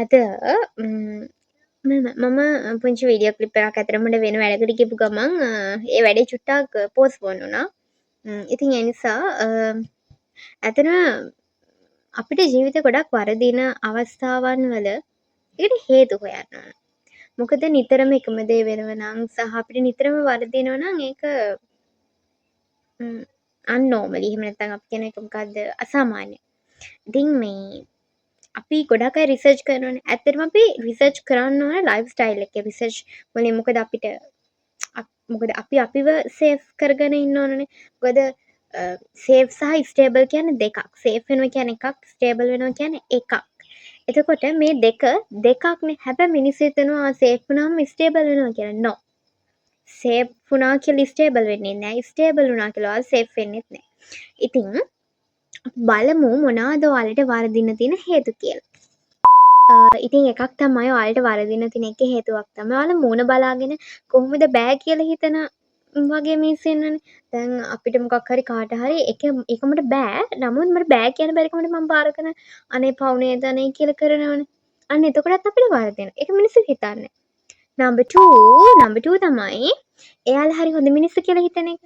අද මම පුංචි වීඩියෝ ක්ලිප් එකක් ඇත්තටම මට වෙන වැඩකට ගියපු ගමන් ඒ වැඩේ චුට්ටක් පෝස්ට්පෝන් වුණා. ඉතින් ඒ නිසා ඇත්තටම අපිට ජීවිතේ ගොඩක් වරදින අවස්ථාවන් වල ඒකට හේතු හොයන්න ඕන. මොකද නිතරම එකම දේ වෙනව නම් සහ අපිට නිතරම වරදිනවා නම් ඒක අන්නෝමලි. එහෙම නැත්නම් අපි කියන එක මොකද්ද, අසාමාන්‍ය. ඉතින් මේ අපි ගොඩක් අය රිසර්ච් කරනවනේ. ඇත්තටම අපි රිසර්ච් කරන්න ඕන ලයිෆ් ස්ටයිල් එකේ රිසර්ච් වලින්. මොකද අපි අපිව සේෆ් කරගෙන ඉන්න ඕනනේ. මොකද සේෆ් සහ ස්ටේබල් කියන්නේ දෙකක්. සේෆ් වෙනවා කියන්නේ එකක්, ස්ටේබල් වෙනවා කියන්නේ එකක්. එතකොට මේ දෙක දෙකක්නේ. හැබැයි මිනිස්සු හිතනවා සේෆ් වුණාම ස්ටේබල් වෙනවා කියලා. නෝ. සේෆ් වුණා කියලා ස්ටේබල් වෙන්නේ නෑ. ස්ටේබල් වුණා කියලා ඔයාලා සේෆ් වෙන්නෙත් නෑ. ඉතින් බලමු මොනවාද ඔයාලට වරදින්න තියෙන හේතු කියලා. ඉතින් එකක් තමයි ඔයාලට වරදින්න තියෙන එක හේතුවක් තමයි ඔයාලා මූණ බලාගෙන කොහොමද බෑ කියලා හිතන වගේ මිනිස්සු ඉන්නවනේ. දැන් අපිට මොකක් හරි කාට හරි එක ඒක මට බෑ. නමුත් මට බෑ කියන්න බැරි කමට මම බාර කරන අනේ පව් නේද අනේ කියලා කරනවනේ. අන්න එතකොටත් අපිට වරදිනවා. ඒක මිනිස්සු හිතන්නේ. නම්බර් 2, නම්බර් 2 තමයි එයාලා හරි හොඳ මිනිස්සු කියලා හිතන එක.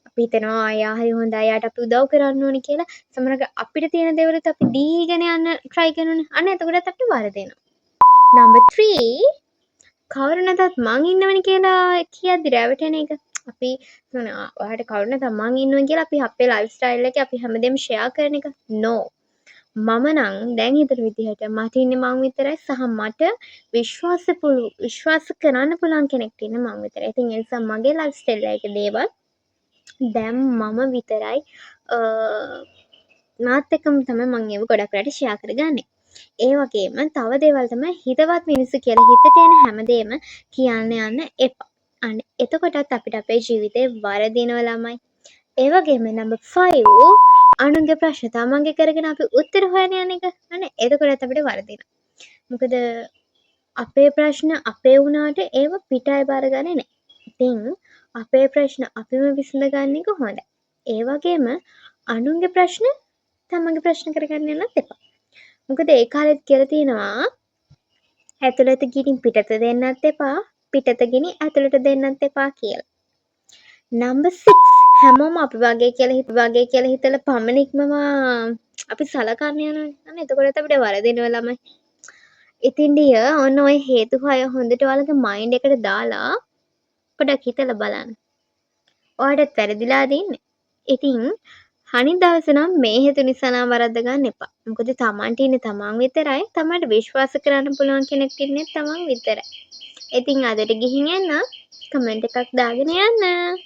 අපි හිතනවා එයා හරි හොඳයි, එයාට අපි උදව් කරන්න ඕනි කියලා. සමහරවිට අපිට තියෙන දේවලුත් අපි දීගෙන යන්න try කරනවනේ. අන්න එතකොටත් අපිට වරදිනවා. නම්බර් 3, කවර නැතත් මං ඉන්නවනේ කියලා කියද්දි රැවටෙන එක. අපි ඔයාට කවුරු නැතත් මං ඉන්නවා කියලා අපි අපේ ලයිෆ් ස්ටයිල් එකේ අපි හැමදේම ෂෙයා කරන එක. නෝ. මම නම් දැන් හිතන විදිහට මට ඉන්නේ මං විතරයි සහ මට විශ්වාස කරන්න පුළුවන් කෙනෙක්ට ඉන්නේ මං විතරයි. ඉතින් ඒ නිසා මගේ ලයිෆ් ස්ටයිල් එකේ දේවල් දැන් මම විතරයි, මාත් එක්කම තමයි මං ඒව ගොඩක් වෙලාවට ෂෙයා කරගන්නේ. ඒ වගේම තව දේවල් තමයි හිතවත් මිනිස්සු කියලා හිතට එන හැමදේම කියන්න යන්න එපා. අන්න එතකොටත් අපිට අපේ ජීවිතේ වරදිනවා ළමයි. ඒ වගේම නම්බර් 5, අනුන්ගේ ප්‍රශ්න තමන්ගේ කරගෙන අපි උත්තර හොයන යන එක. අන්න එතකොටත් අපිට වරදිනවා. මොකද අපේ ප්‍රශ්න අපේ වුණාට ඒව පිට අය බාරගන්නේ නෑ. ඉතින් අපේ ප්‍රශ්න අපිම විසඳගන්න එක හොඳයි. ඒ වගේම අනුන්ගේ ප්‍රශ්න තමන්ගේ ප්‍රශ්න කරගන්න යන්නත් එපා. මොකද ඒ කාලෙත් කියලා තියෙනවා, ඇතුළත ගිනි පිටත දෙන්නත් එපා, පිටත ගිනි ඇතුළට දෙන්නත් එපා කියලා. නම්බර් 6, හැමෝම අපි වගේ කියලා වගේ කියලා හිතලා පමණින්ම අපි සලකන්න යනවනේ. අන්න එතකොටත් අපිට වරදිනවා ළමයි. ඉතින් ඩියර්, ඔන්න ඔය හේතු හය හොඳට ඔයාලගේ මයින්ඩ් එකට දාලා පොඩක් හිතලා බලන්න. ඔයාටත් වැරදිලාද ඉන්නේ? ඉතින් අනිත් දවසේ නම් මේ හේතු නිසා නම් වරද්ද ගන්න එපා. මොකද තමන්ට ඉන්නේ තමන් විතරයි. තමන්ට විශ්වාස කරන්න පුළුවන් කෙනෙක් ඉන්නේ තමන් විතරයි. ඉතින් අදට ගිහින් එන්න. කමෙන්ට් එකක් දාගෙන යන්න.